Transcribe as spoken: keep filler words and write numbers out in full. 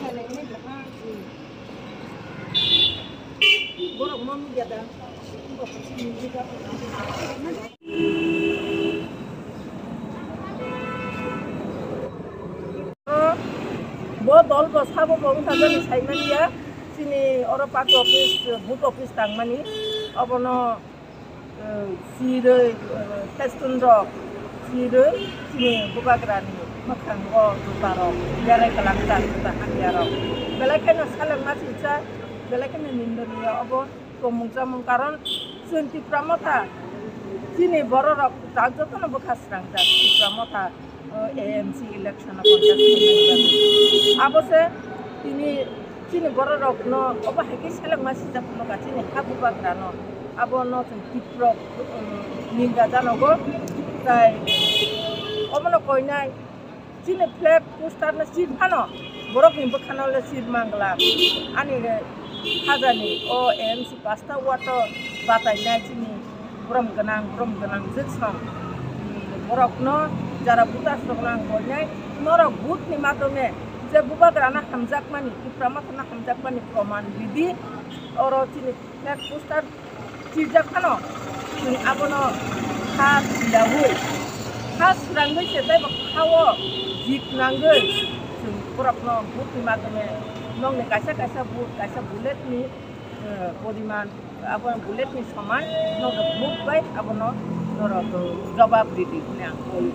Borok ma media da. Bo dol bo sabo bo wngkha jani saimani ya, chini oro party office, booth office tangmani, obono, eh, sirwi, eh, festun rok sirwi chini bubagrani mwkhango juta rok berai kwlangkha, juta hamya rok, belai kheno salengma sijak, belai kheno nindoniya obo. Tongmung chamung karon chwng Tipra Motha chini bororok tak jotono bwkha srangjak Tipra Motha, o, A M C election o contest khaimani bagwi. Abo se tini chini bororokno obo hai khe selengma sijak phunukha chini ha bubagrano. Abono chwng Tipra, um, ninda janogo. Tai obono koinai. Chini flag poster no sir phano, borok ni bwkhano le sir mangla. Ani re hajani o M C pasta wato batai nai chini borom gwnang, borom gwnang jwk song. Borok no jara buta srok nang hoi nai, norok vote ni madhyome je bubagra no hamjak mani, Tipra Motha no hamjak mani proman ridi. Oro chini flag poster swijak phano, chwng abono kha swiyaui, kha swrangwi se teibo kha-o jik nangwi chwng borokno vote ni madhyome nokni kaisa kaisa vote, kaisa bullet ni, eh, poriman, abo bullet ni soman nokni vote bai abono norok jobab ridi hwnwi ang koi.